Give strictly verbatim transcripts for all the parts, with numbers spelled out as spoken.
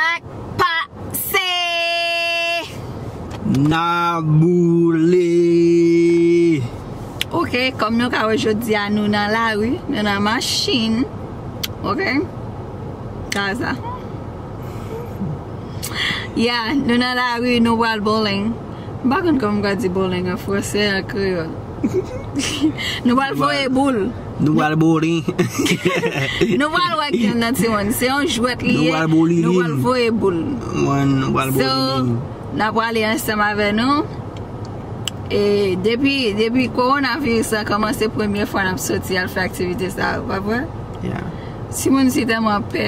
Sa k pase? N a boule. Ok, kòm nou ka wè jodi a, nou nan lari, nou nan machin. Ok? Sa, sa. Yeah, nou nan lari, nou pral bowling. M pa konn kòman m ka di bowling an franse, an kreyòl. Nou pral voye boul. Nou pral bowling. Nou pral wè ki anndan timoun. Se yon jwèt li ye. Nou pral bowling. Nou pral voye boul. Mwen, nou pral bowling. So, n ap prale ansanm avè nou. E depi, depi kowonaviris la kòmanse, premye fwa n ap soti al fè aktivite sa yo, pa vre? Yeah. Timoun si tèlman pè.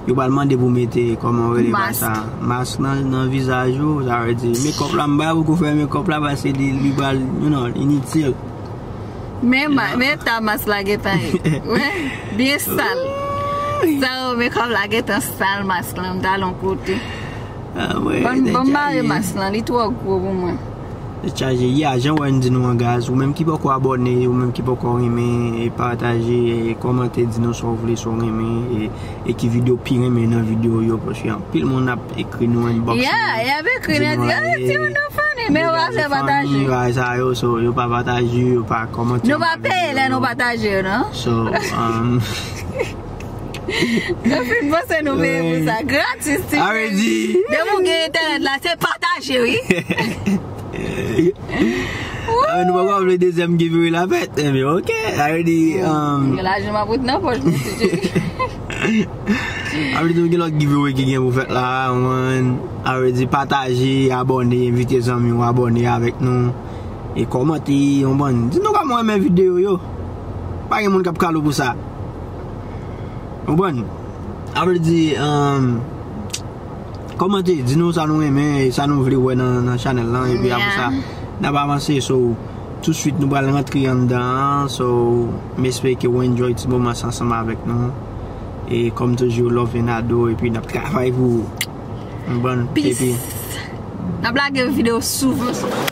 Yo pral mande pou mete, kòman yo rele bagay sa? Mask. Mask nan, nan vizaj ou, sa vle di, makeup la, m pa poko fè makeup la, paske li, li pral, you know, initil. Men, men ta mask la gentan ye. Wè, byen sal. Sa yo, makeup la gentan sal, mask la, m t al yon kote. Ah, wè, bon, bon, mare mask lan, li twò gwo pou mwen. Tèt chaje. Yeah, jan wè n di nou an, guys, ou menm ki poko abòne, ou menm ki poko renmen, e pataje, e kòmante, di nou sa w vle, sa w renmen, e, e ki videyo pi renmen nan videyo yo, paske anpil moun ap ekri nou inbox. Yeah, y ap ekri nou, di, "Ah, timoun nou funny," men yo pa fè pataje. Bagay sa yo, so, yo pa pataje, yo pa kòmante. Nou pa peye lè nou pataje yo, non? So, um, Nou fin panse nou peye pou sa gratis, ti frè. Depi w gen entènèt la, se pataje, wi. Ah, nou poko vle dezyèm giveaway la fèt. Ebyen, ok. Already, um, gen lajan m ap ret nan pòch mwen, ti cheri. Already, nou gen lòt giveaway ki gen pou fèt la, man. Already, pataje, abòne, envite zanmi w abòne avèk nou. E kòmante, yon bann. Di nou kòman w renmen videyo yo. Pa gen moun k ap kale w pou sa. Konprann? Sa vle di, um, kòmante, di nou sa nou renmen e sa nou vle wè nan, nan chanèl lan, epi apre sa, n ap avanse. So, touswit nou pral rantre anndan an. So, m espere ke w enjoy ti moman sa ansanm avèk nou. E kòm toujou, love and ado, epi n ap travay pou ou. Bon, peace. N ap lage videyo souvan, souvan.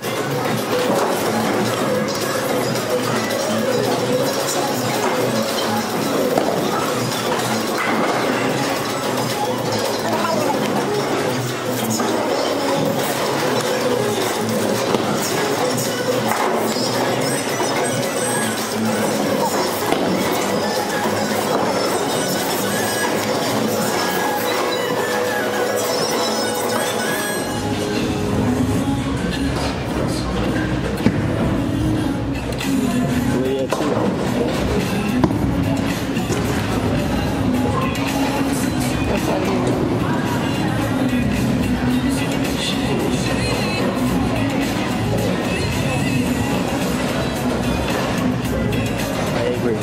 I agree.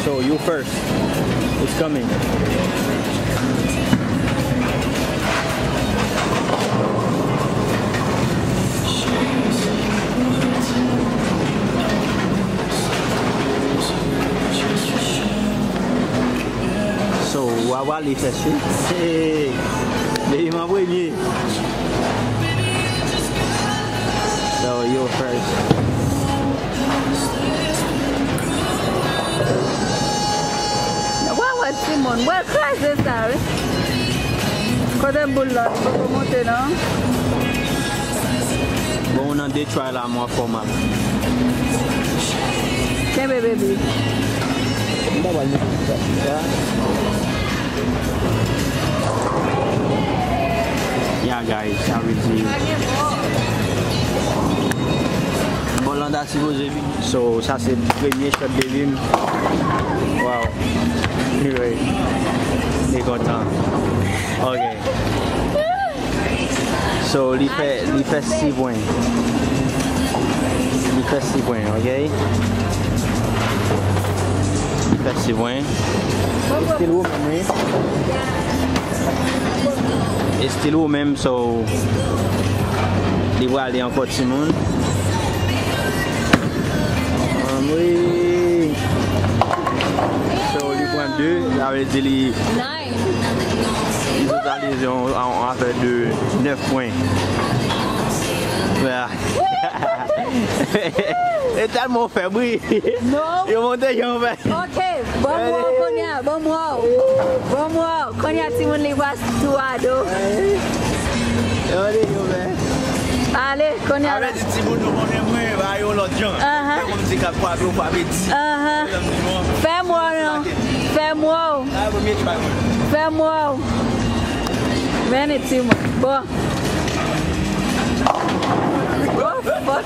So you first. It's coming. So, w a pale fès wi. Hey, baby m an premye. So, you first. Wè, wè, timoun, wè, kraze sa, wi. Kote boul la, li poko monte, non? Bon, nan de try la, m an fòm. Kenbe, baby. M pa pral mete sa. Yeah, guys, sa vle di. Bon, Landa sipoze vin. So, sa se premye shot de vi m. Wow. Anyway, li kontan. Ok. So, li fè, li fè sis pwen. Li fè sis pwen, ok? Li fè sis pwen. Still ou menm, wi. E still ou menm, so, li prale ankò timoun. Anmwe. So, li pran de, sa vle di li, li totalize yon, yon afè de nèf pwen. E tèlman w fè bri. Non. Yo monte jan w fè. Ok, ban m wè w kounye a, ban m wè w. Ban m wè w. Kounye a timoun li pase tou a do. Yo monte jan w fè. Ale, kounye a la. Avè di timoun nou konnen mwen, ba yo lòt jan. Aha. Fè kòmsi k ap kwape w kwape di. Aha. Fè m wè w non. Fè m wè w. Fè m wè w. Vini timoun. Bon. Oh, fuck.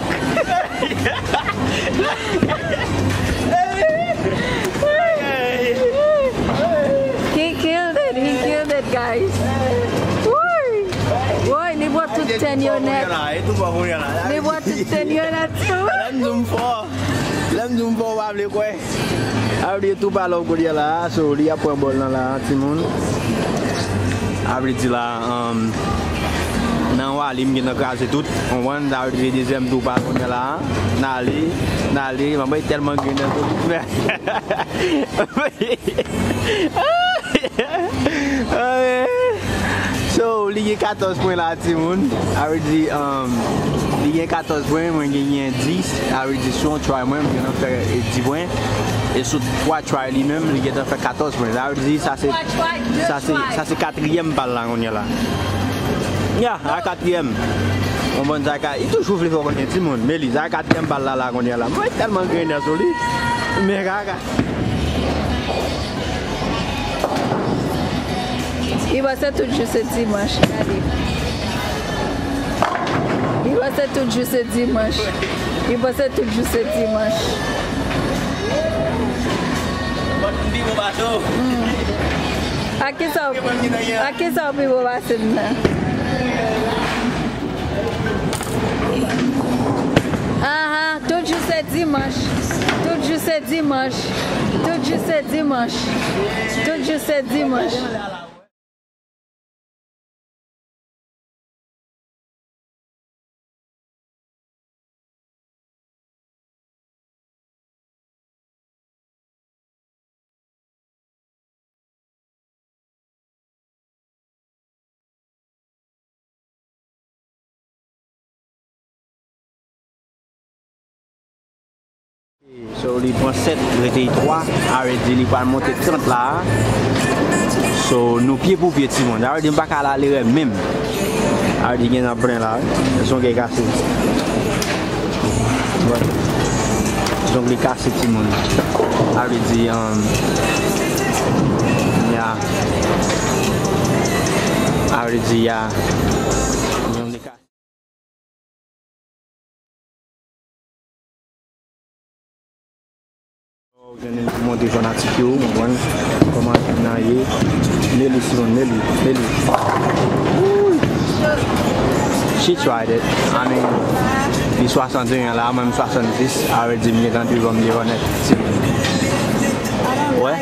He killed it. He killed it, guys. Woy. Woy, li bwè tout ten yo nèt. Li bwè tout ten yo nèt. Lè m di w m fò. Lè m di w m fò, w pa vle kwè. Sa vle di tou pa lòv kounye a la, so li ap pran bòl nan la, timoun. Sa vle di la, um, nan wali m gentan kraze tout, konprann? Sa vle di dezyèm tou pa kounye a la, n ale, n ale, manman tèlman gen nan tout. So, li gen katòz pwen la, timoun. Sa vle di, um, li gen katòz pwen, mwen genyen dis. Sa vle di, si yon try mwen, m gentan fè, eh, dis pwen. E sou twa try li menm, li gentan fè katòz pwen. Sa vle di, sa se, sa se, sa se katriyèm bal la, kounye a la. Ya, a katriyèm. Yon bon Zaka, li toujou vle fè w konnen, timoun. Men li, sa katriyèm bal la, la, kounye a la. Mwen tèlman grennen sou li. Men kaka. Li panse tout jou se dimanch, gade. Li panse tout jou se dimanch. Li panse tout jou se dimanch. Hmm. A kisa w, a kisa w pi bon pase m nan? Aha, tout jou se dimanch. Tout jou se dimanch. Tout jou se dimanch. Tout jou se dimanch. So, li pran sèt, rete twa, sa vle di li pral monte trant la. So, nou pye pou pye, timoun. Sa vle di m pa ka al ale rè menm. Sa vle di gen nan plen la, wi. Zong e kase. Zong li kase, timoun. Sa vle di, um, ya. Sa vle di, ya. Zong li kase. Ou gen pou montre fanatik yo, w konprann kòman nan ye. Nelly Simon, Nelly, Nelly. She tried it. I mean, li swasanndeyen la, mwen m swasanndis, sa vle di m gentan devan, m devan nèt. Wè,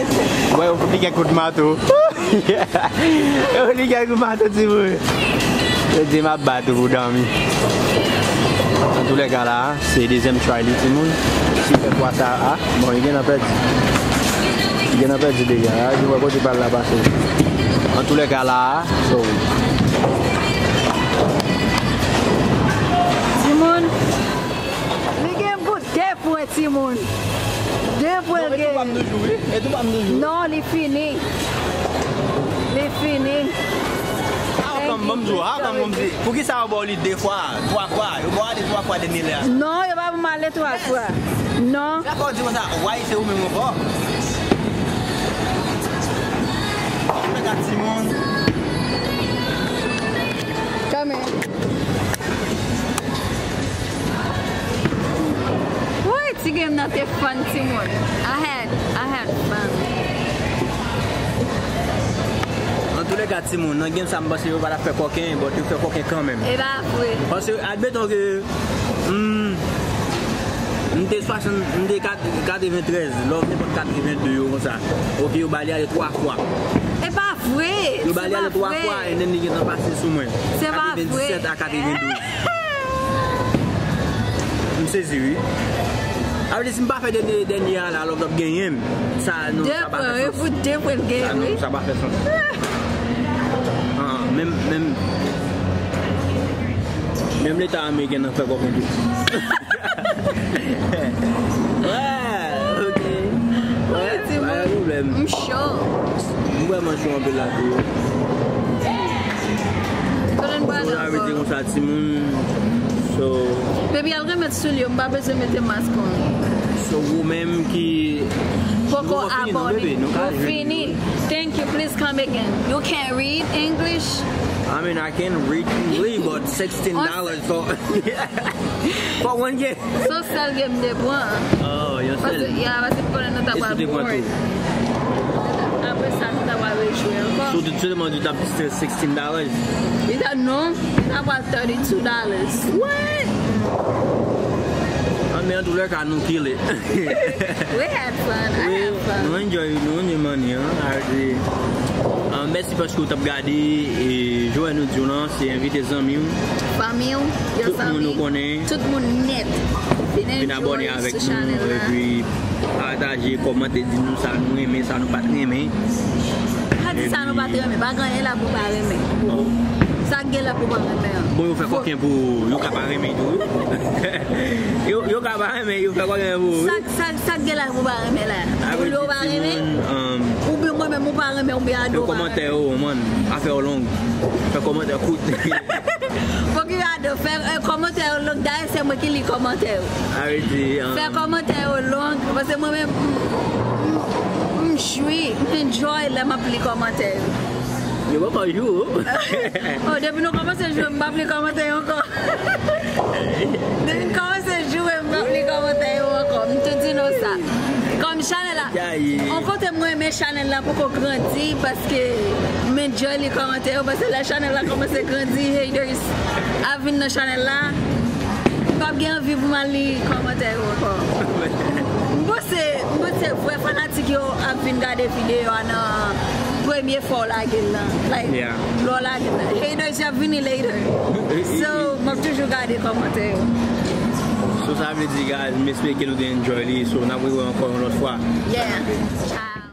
wè, ou fè kèk kout mato. Yo, li gen gou mato, timoun. Yo di m ap bat ou pou dòmi. Antoulèka la, se dezyèm try li, timoun. Si fè fwa sa a, bon, li gentan pèdi. Li gentan pèdi deja. A, li wè kote bal la pase. Antoulèka la, so. Timoun, li gen bout de pwen, timoun. De pwen l genyen. Non, li fini. Li fini. How come, ban m di w, how come, ban m di, poukisa yo ba w li de fwa, twa fwa? Yo ba w ale twa fwa dènye lè a. Non, yo pa ban m ale twa fwa. Non. Sa fè w di konsa, why se ou menm ankò? Mwen gat timoun. Come here. Woy, ti game nan te fun, timoun. I had, I had fun. Antoulèka, timoun, nan game sa, m panse yo pa t ap fè kòken, but yo fè kòken kanmenm. E pa vre. Paske, admeton ke, hmm, m te swasann, m te kat-, katreventrèz, love te pran katrevende yo konsa. Ok, yo ba li ale twa fwa. E pa vre. Yo ba li ale twa fwa, and then li gentan pase sou mwen. Se pa vre. Katrevendisèt a katrevendouz. M sezi, wi. Sa vle di, si m pa fè dènye, dènye a la, Love Love genyen m. Sa, non, sa pa fè sans. De pwen, wi, pou de pwen l genyen, wi. Sa, non, sa pa fè sans. Ah, menm, menm. Menm Leta ameriken nan fè kòb kontou. Wè, ok. Wè, pa gen pwoblèm. M cho. M vrèman cho anpil la tou. Konnen m pral ankò. Sa vle di konsa timoun. So, baby, al remèt soulye, m pa bezwen mete mask on. So, ou menm ki poko abòne, nou fini. Thank you, please come again. You can't read English? I mean, I can read English, but sixteen dollars for, for one game. Se yon sèl game m te pran. Oh, yon sèl. Paske, ya, paske m konnen nou ta pral bored. Apre sa, nou ta pral rejwe ankò. So, sou demann ou t ap still sixteen dollars? Li ta, non, li ta pral thirty-two dollars. What? Ah, men an tou lè ka, nou kill it. We had fun. I had fun. Nou enjoy, nou enjoy money, hein. Arete. Ah, mèsi paske w t ap gade, e, jan nou di w lan, se envite zanmi w. Fanmi w, yon zanmi. Tout moun ou konnen. Tout moun nèt. Vin abòne avèk nou, epi pataje, kòmante, di nou sa nou renmen, sa nou pa t renmen. Pa di sa nou pa t renmen, pa gen anyen la pou pa renmen. Sa k gen la pou pa renmen an. Bon, yo fè kòken pou ou, yo ka pa renmen tou. Yo, yo ka pa renmen, yo fè kòken pou ou. Sa, sa, sa k gen la pou pa renmen la. Pou yo pa renmen, oubyen mwen menm ou pa renmen, oubyen Ado pa renmen. Fè kòmantè yo, man, afè yo long. Fè kòmantè kout. Fòk yo Ado fè, eh, kòmantè yo long, dayè se mwen ki li kòmantè yo. Arete, um, fè kòmantè yo long, paske mwen menm, m, m, m jwi, m enjoy lè m ap li kòmantè yo. Yo poko jwe. Oh, depi nou kòmanse jwe, m p ap li kòmantè yo ankò. Depi n kòmanse jwe, m p ap li kòmantè yo ankò. M tou di nou sa. Kòm chanèl la, on kote mwen renmen chanèl la poko grandi, paske m enjoy li kòmantè yo, paske lè chanèl la kòmanse grandi, haters ap vin nan chanèl la. M p ap gen anvi pou m al li kòmantè yo ankò. M panse, m panse vrè fanatik yo ap vin gade videyo a nan premye fwa w lage l lan. Like, yeah, lè w lage l lan. Haters y ap vini later. So, m ap toujou gade kòmantè yo. So, sa vle di, guys, m espere ke nou te enjoy li. So, n ap rewè ankò yon lòt fwa. Yeah. Ciao.